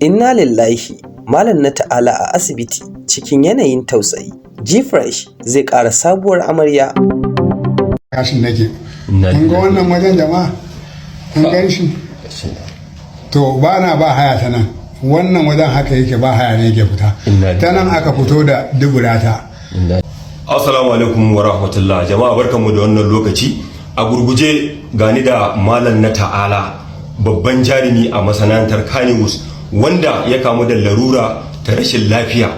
Inna lillahi! Malam na Ta'ala a asibiti cikin yanayin tausayi. Gfresh zai ƙara sabuwar amarya. Kashin nake. Kun ga wannan wajen, jama'a? Kun gan shi? To, ba na ba haya ta nan. Wannan wajen haka yake, ba haya ne yake fita. Ta nan aka fito da duburata. Assalamu alaikum wa rahmatullah. Jama'a, barkanmu da wannan lokaci. A gurguje, gani da Malam na Ta'ala, babban jarumi a masana'antar Kannywood, wanda ya kamu da larura ta rashin lafiya.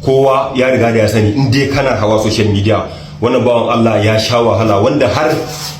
Kowa ya riga da ya sani in dai kana hawa social media. Wannan bawan Allah ya sha wahala, wanda har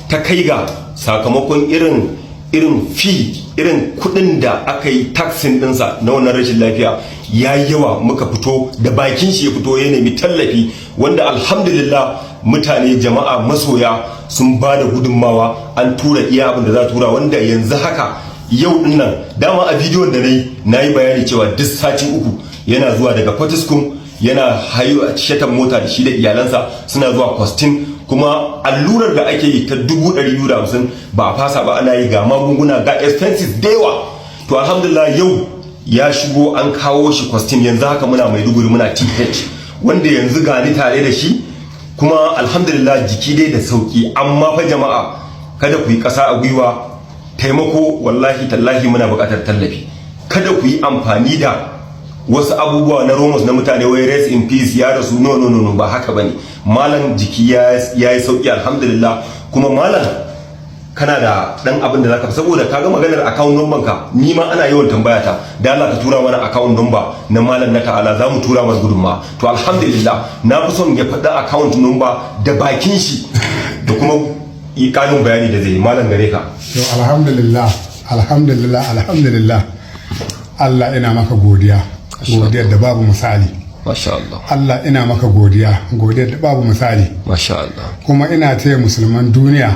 ta kai ga sakamakon irin fee, irin kudin da aka yi taxing dinsa na wannan rashin lafiya ya yi yawa. Muka fito da bakin shi, ya fito ya nemi tallafi, wanda alhamdulillah mutane, jama'a, masoya sun ba da gudunmawa, an tura iya abin da za a tura, wanda yanzu haka yau din nan, dama a bidiyon da nayi, nayi bayani cewa duk sati 3 yana zuwa daga Potiskum, yana hayo shatan mota da shi da iyalansa, suna zuwa Kwastin. Kuma allurar da ake yi ta 250,000 ba a fasa ba, ana yi, ga magunguna, ga expenses da yawa. To, alhamdulillah, yau ya shigo, an kawo shi Kwastin. Yanzu haka muna Maiduguri, muna TH, wanda yanzu gani tare da shi. Kuma alhamdulillah, jiki dai da sauki. Amma fa jama'a, kada ku yi ƙasa a gwiwa. Taimako, wallahi tallahi muna buƙatar tallafi. Kada ku yi amfani da wasu abubuwa na rumours na mutane, wai "rest in peace", ya rasu. No, no, no, no, ba haka bane. Malam, jiki ya yi sauki, alhamdulillah. Kuma malam, kana da dan abin da zaka, saboda kaga maganar account number ka, ni ma ana yawan tambaya ta, da Allah ka tura mana account number na Malam na Ta'ala, za mu tura masa gudunma. To, alhamdulillah, na fi son ya faɗi account number da bakin shi da kuma yi ƙarin bayani da zai. Malam, gare ka. To, alhamdulillah, alhamdulillah, alhamdulillah. Allah ina maka godiya, godiyar da babu misali. Masha Allah. Allah ina maka godiya, godiyar da babu misali. Masha Allah. Kuma ina taya musulman duniya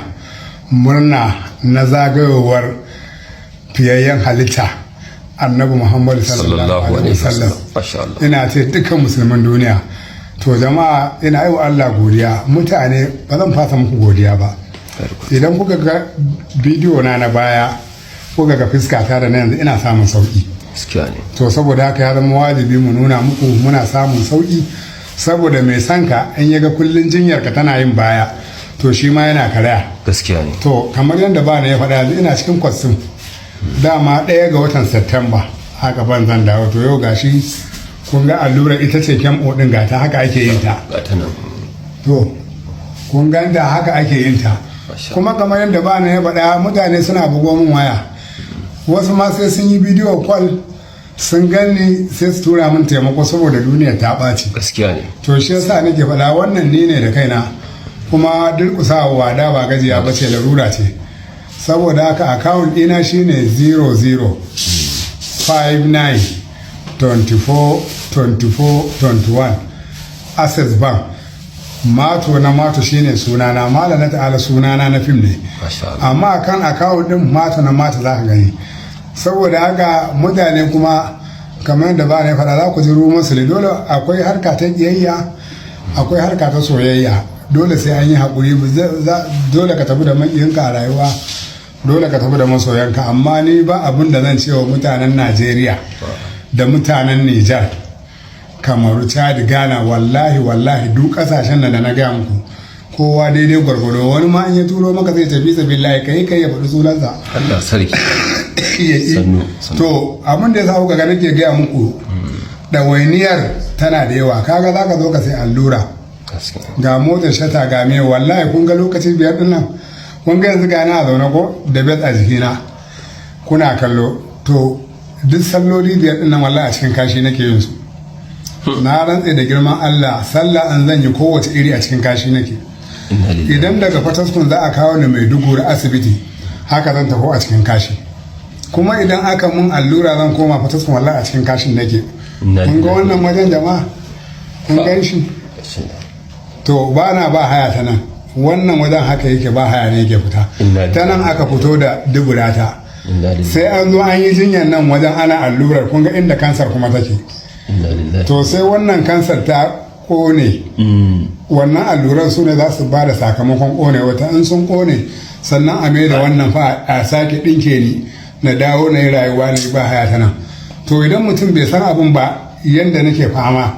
murna na zagayowar fiyayyen halitta, Annabi Muhammadu sallallahu alaihi wasallam. Masha Allah. Ina taya dukkan musulman duniya. To jama'a, ina yi wa Allah godiya. Mutane, ba zan fasa muku godiya ba. Idan kuka ga bidiyo na na baya, kuka ga fuskata da na yanzu, ina samun sauki. Gaskiya ne. To, saboda haka ya zama wajibi mu nuna muku muna samun sauki, saboda mai sanka in ya ga kullun jinyar ka tana yin baya, to shi ma yana karaya. Gaskiya ne. To, kamar yadda ba na ya faɗa, yanzu ina cikin kwastin. Dama 1 ga watan Septemba haka ban zan dawo. To, yau gashi kun ga allurar, ita ce chemo ɗin, gata haka ake yin ta. Ga ta nan. To, kun ga da haka ake yin ta. Masha. Kuma kamar yadda ba na ya faɗa, mutane suna bugo min waya, wasu ma sai sun yi video call sun gani sai su tura min taimako, saboda duniya ta ɓaci. Gaskiya ne. To, shi yasa nake faɗa, wannan ni ne da kaina. Kuma durƙusawa wada ba gajiya ba ce, larura ce. Saboda haka account ɗina shine 00 59 24 24 21, Access Bank. Mato na Mato shine sunana. Malam na Ta'ala sunana na fim ne. Masha Allah. Amma kan account din Mato na Mato za ka gani. Saboda haka mutane kuma, kamar yadda ba na faɗa, za ku ji rumours ne. Dole akwai harka ta ƙiyayya, akwai harka ta soyayya. Dole sai an yi haƙuri. Dole ka tafi da maƙiyinka a rayuwa, dole ka tafi da masoyanka. Amma ni ba abin da zan ce wa mutanen Najeriya da mutanen Nijar, Kamaru, Chad, Ghana, wallahi wallahi duk kasashen nan da na gaya muku, kowa daidai gwargwado. Wani ma in ya turo maka zai tafi sabillahi, kai kai ya faɗi sunansa. Allah sarki. Ya ƙi. Sannu, sannu. To, abin da ya sa kuka ga nake gaya muku, ɗawainiyar tana da yawa. Kaga za ka zo ka sai allura, Gaskiya. ga motar shata, ga me. Wallahi kun ga lokaci 5 din nan, kun ga yanzu ga na zaune ko da bet a jikina kuna kallo. To, duk salloli 5 din nan, wallahi a cikin kashi nake yin su. Na rantse da girman Allah, sallah an zan yi kowace iri, a cikin kashi nake. Inna lillahi. Idan daga Fataskun za a kawo ni Maiduguri asibiti, haka zan tafi a cikin kashi. Kuma idan aka mun allura zan koma Fataskun, wallahi a cikin kashin nake. Inna Kun ga lillahi. wannan wajen, jama'a? Kun gan shi? To, ba na ba haya ta nan. Wannan wajen haka yake, ba haya ne yake fita. Inna Ta nan aka fito da duburata. Inna lillahi. Sai an zo an yi jinyar nan wajen, ana allurar, kun ga inda kansar kuma take. Inna lillahi. To, sai wannan kansar ta kone, wannan alluran su ne za su ba da sakamakon kone wata. In sun kone, sannan a mai da wannan fa a sake ɗinke ni, na dawo na yi rayuwa, na yi ba haya ta nan. To idan mutum bai san abun ba yanda nake fama,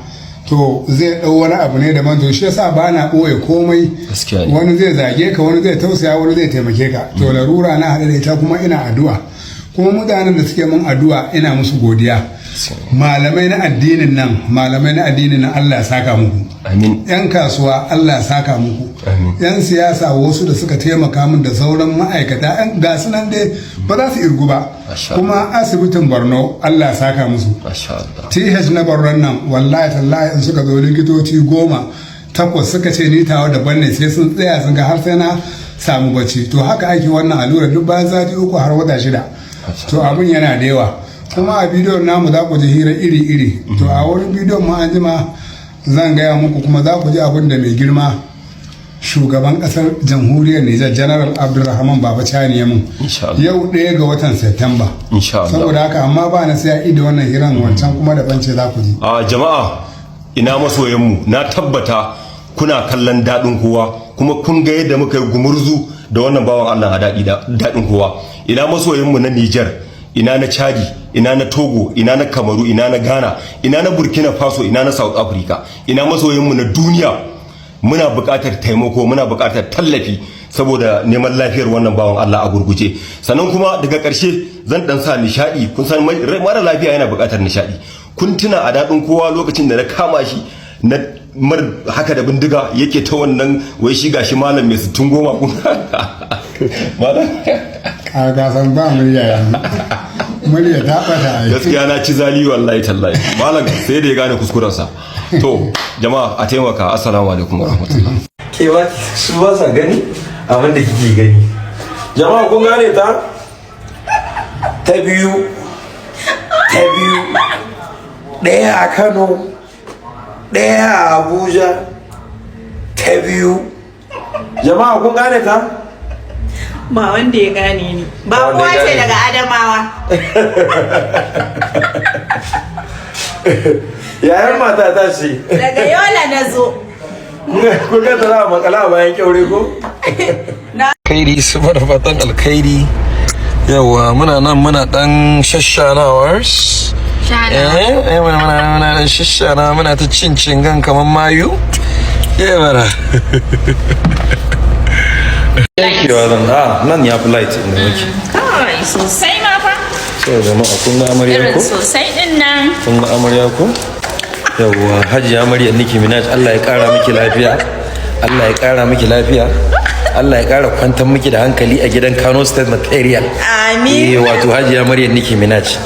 to zai ɗau wani abu ne daban. To shi yasa ba na ɓoye komai. Gaskiya ne. Wani zai zage ka, wani zai tausaya, wani zai taimake ka. To larura na haɗe da ita, kuma ina addu'a, kuma mutanen da suke mun addu'a ina musu godiya. Malamai na addinin nan, malamai na addinin nan, Allah ya saka muku. Amin. 'Yan kasuwa, Allah ya saka muku. Amin. 'Yan siyasa wasu da suka taimaka min da sauran ma'aikata, 'yan ga su nan dai ba za su irgu ba. Masha. Kuma asibitin Borno, Allah ya saka musu. Masha Allah. TH na Borno nan, wallahi tallahi, in suka zo likitoci 10, takwas suka ce ni tawa daban ne, sai sun tsaya sun ga har sai na samu bacci. To haka ake wannan allura duk bayan sati 3 har wata 6. To abin yana da yawa. Kuma a bidiyon namu za ku ji hira iri-iri. To a wurin bidiyon ma an jima zan gaya muku, kuma za ku ji abin da mai girma shugaban kasar Jamhuriyar Nijar, General Abdulrahman Baba Chani, ya mun Insha Allah. yau 1 ga watan Septemba. Insha Allah. Saboda haka, amma ba na sai ya ida wannan hiran, wancan kuma daban ce za ku ji. A jama'a, ina masoyanmu? Na tabbata kuna kallon Daɗin Kowa, kuma kun ga yadda muka yi gumurzu da wannan bawan Allah a daɗi Daɗin Kowa. Ina masoyanmu na Niger, ina na Chadi, ina na Togo, ina na Kamaru, ina na Ghana, ina na Burkina Faso, ina na South Africa, ina masoyanmu na duniya? Muna buƙatar taimako, muna buƙatar tallafi saboda neman lafiyar wannan bawan Allah a gurguje. Sannan kuma daga ƙarshe zan dan sa nishaɗi. Kun san mara lafiya yana buƙatar nishaɗi. Kun tuna a Daɗin Kowa lokacin da na kama shi na mar haka da bindiga, yake ta wannan wai shi gashi malam mai 60 goma, kun malam? A gasan ba murya yanzu, murya ta bata ai. Gaskiya na ci zali, wallahi tallahi. Malam sai da ya gane kuskurensa. To jama'a, a taimaka. Assalamu alaikum warahmatullahi. Ke ba su ba sa gani abin da kike gani. Jama'a, kun gane ta? Ta biyu, ta biyu, ɗaya a Kano, ɗaya a Abuja, ta biyu. Jama'a, kun gane ta? Ba wanda ya gane ni. Ba Ba wanda ya kuwa ce gane. Daga Adamawa. Yayan mata ta ce. Daga Yola na zo. Kun ga tana makala a bayan kyaure ko? Alkhairi su bar fatan alkhairi. Yawa, muna nan muna dan shashanawar, eh eh, muna dan shashana, muna ta cin cingan kamar mayu. Eh bara yankewa zan a nan ya fi light inda muke. Kai, sosai ma fa. So jama'a, kun ga amarya Irin ko? sosai din nan. Kun ga amarya ko? Yawwa, Hajiya Maryam Nicki Minaj, Allah ya kara miki lafiya, Allah ya kara miki lafiya, Allah ya kara kwantar miki da hankali a gidan Kano State Material. Amin. Eh, wato Hajiya Maryam Nicki Minaj.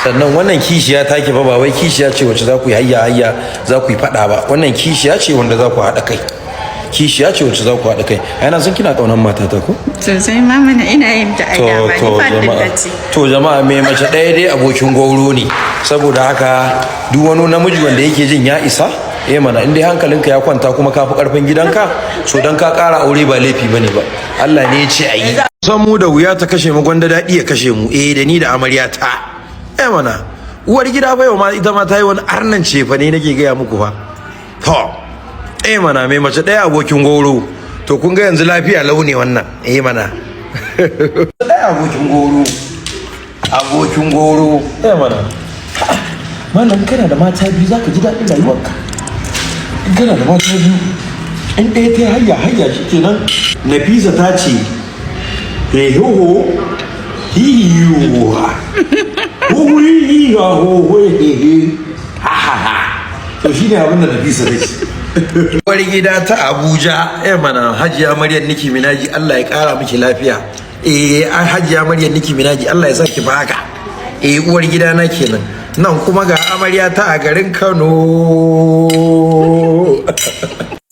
Sannan wannan kishiya take fa, ba wai kishiya ce wacce za ku yi hayya hayya za ku yi fada ba. Wannan kishiya ce wanda za ku haɗa kai, kishiya ce wacce za ku haɗa kai. Ai na san kina ƙaunar matata ko? Sosai ma mana, ina yin ta a To dama. Ni to fan din jama'a ta ce. To jama'a, mai mace ɗaya dai abokin gwauro ne. Saboda haka duk wani namiji wanda yake jin ya isa, eh mana, in dai hankalinka ya kwanta kuma ka fi karfin gidanka, so dan ka ƙara aure ba laifi bane ba. Allah ne ya ce a yi. San mu da wuya ta kashe mu, gwanda daɗi ya kashe mu. Eh, da ni da amarya ta, eh mana, uwar gida fa yau ma ita ma ta yi wani arnan cefa ne, nake gaya muku fa. To eh mana, mai mace ɗaya abokin goro. To kun ga yanzu lafiya launi wannan. Eh mana, ɗaya abokin goro, abokin goro. Eh mana, malam, kana da mata biyu zaka ji daɗin rayuwarka. In kana da mata biyu, in ɗaya ta hayya hayya, shi kenan. Nafisa ta ce he ho hi ho hi ha ho ho he he ha ha ha. To shine abin da Nafisa ta ce. Uwar gida ta Abuja, eh mana, Hajiya Maryam Nicki Minaj, Allah ya kara miki lafiya. Eh, Hajiya Maryam Nicki Minaj, Allah ya saki baka. Eh, uwar gida na kenan. Nan kuma ga amarya ta a garin Kano.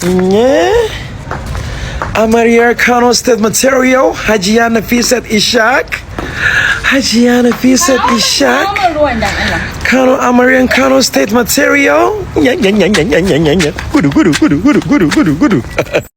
Nye? Amaryar Kano State Material, Hajiya Nafisat Ishaq. Hajiya Nafisat Ishaq. Kawo ruwan dan Allah. Kano, amaryan Kano State Material. Nya, nya, nya, nya, nya, nya, nya. Gudu, gudu, gudu, gudu, gudu, gudu, gudu.